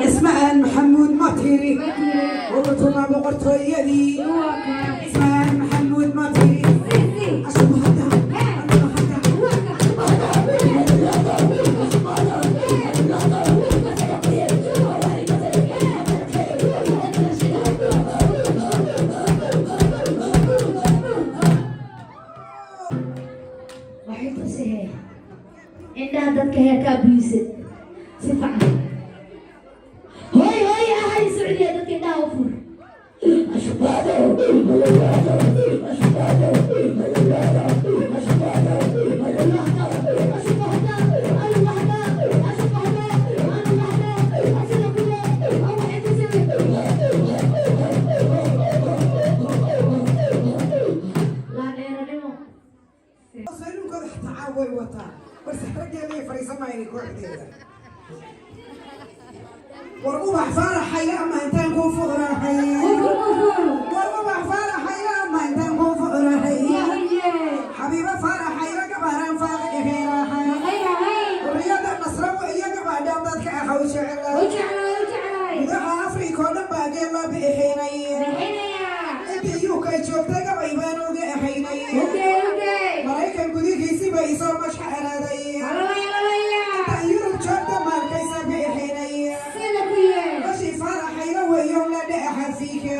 Ismaan Maxamuud ma tiri? Urtuma boqortooyadii Ismaan Maxamuud ma tiri? Ashubahada, ashubahada. Waxay tusihee indhaha dadka heerkaa buysad si fiican. Hooy hooy ahay Socdiya, dadka indhaha u fur. Ashubado, ashubado, ashubado, ashubado, ashubado, ashubado. Saynuunkooda xataa caaw way wataa, balse raggeeda ay fadhiisan maayeen kooxdeeda. War Ubax Faaraxayla ama intaan kuu fuqrahay? War Ubax Faaraxayla ama intaan kuu fuqrahay? Xabiibo Faaraxayla gabaaraan faaqa eheerahay. Xurriyadda Nasrawo iyo gabadhaan dadka ahaw jeclay. Gudaha Afrika oo dhan baa geel loo bixinay. Intii UK joogtay gabay baan uga ahaynay. Maraykan gudihiisiba isoo mashxaraaday. Intaan Yurub joogta maalkaysa bixinay. Bashii Faaraxayla weeyo la dhexa fiika.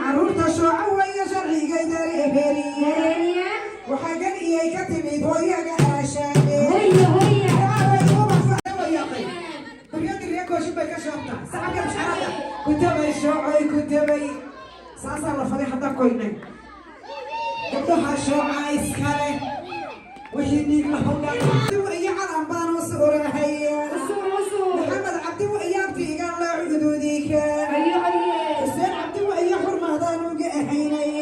Caruurta shooco weeye sharcigay dareeheriye. Waxaa gan iyay ka timid hooyaga aashaane. Kooshin bay ka shoobtaa sacabka mashxarada ku tabay, shoocoy ku tabay. Saasaa la faday hadda koynay. Gabdhaha shooca iskale wixii dhiig la howdhan iyo calan baan u suurahay. Maxamed Cabdi wa iyaabtiigan la cuduudika. Xuseen Cabdi wa iyo xurmaadaan uga ahaynay.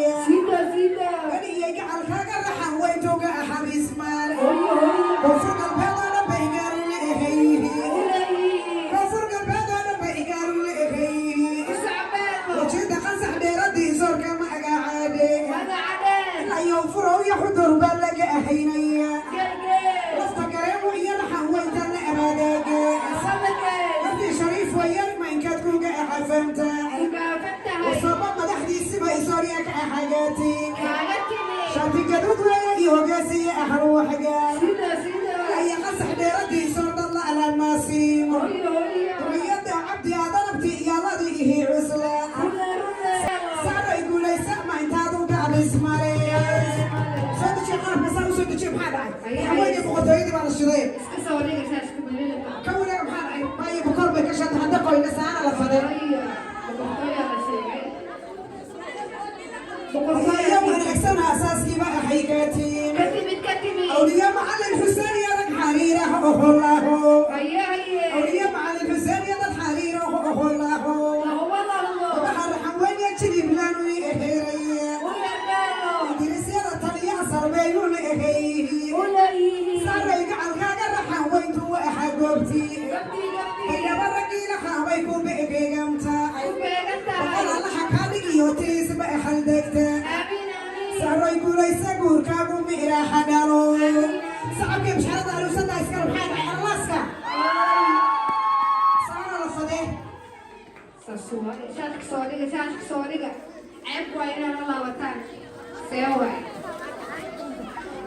Gan iyo gacalkaaga raxan weyntuga axabiismaal. Koonfur Galbeed oo dhan bay gaaru la ehayyihiin. Koonfur Galbeed oo dhan bay gaaru la ehayyihiin. Wajida Qansax dheeradii sorka magacaade. Ilaa Furow iyo Xudur baa laga ahaynaya. Lafta gareemo iyo raxan weynta la abadeege. Markii Shariif wayar mainkaad kuga axafanta. Wasaba madaxdiisiba isoorya ka axagaati. Shaati gaduud weeye iyo hogaasiye axruuxga. Iyo Qasax dheeradii sordad la alamaasiimo. Riyada Cabdi adanabti iyaaladii ihi cusla. Saaray guulaysa ma intaad uga abismale. Soo dejiye qalabka, saa u soo dejiye. Maxaa dhacay? Haweeney boqortooyadii baa la shiday. Ka wareega, maxaa dhacay? Maayo bukor bay ka shanta hadda qoyna saana la faday. Ayaa wanaagsan asaaskiiba axaygatiin. Awliya Macalin Xuseen iyo rag xariirah oholaaho. Awliya Macalin Xuseen iyo dad xariirah oholaaho. Waxa raxan weyn iyo jiliblaanu eheeraya. Ingiriisyada taliya asalbeeyuuna eheyhi. Saray gacalkaaga raxan weyntu wa axa goobtii. Baydhabo raggii lahaabay ku beegeegamta. Boqol Allaha kaa dhigiyo tiisba exaldegta. Saray guulaysa guurkaagu miiraaxa dhalo. Sacabkii basharada aruusada iskale. Maxaa dhacay? Arlaaska saana la fadee. Shaadka soo dhiga, shaadka soo dhiga. Ceeb waa inaad la laabataan. See waay?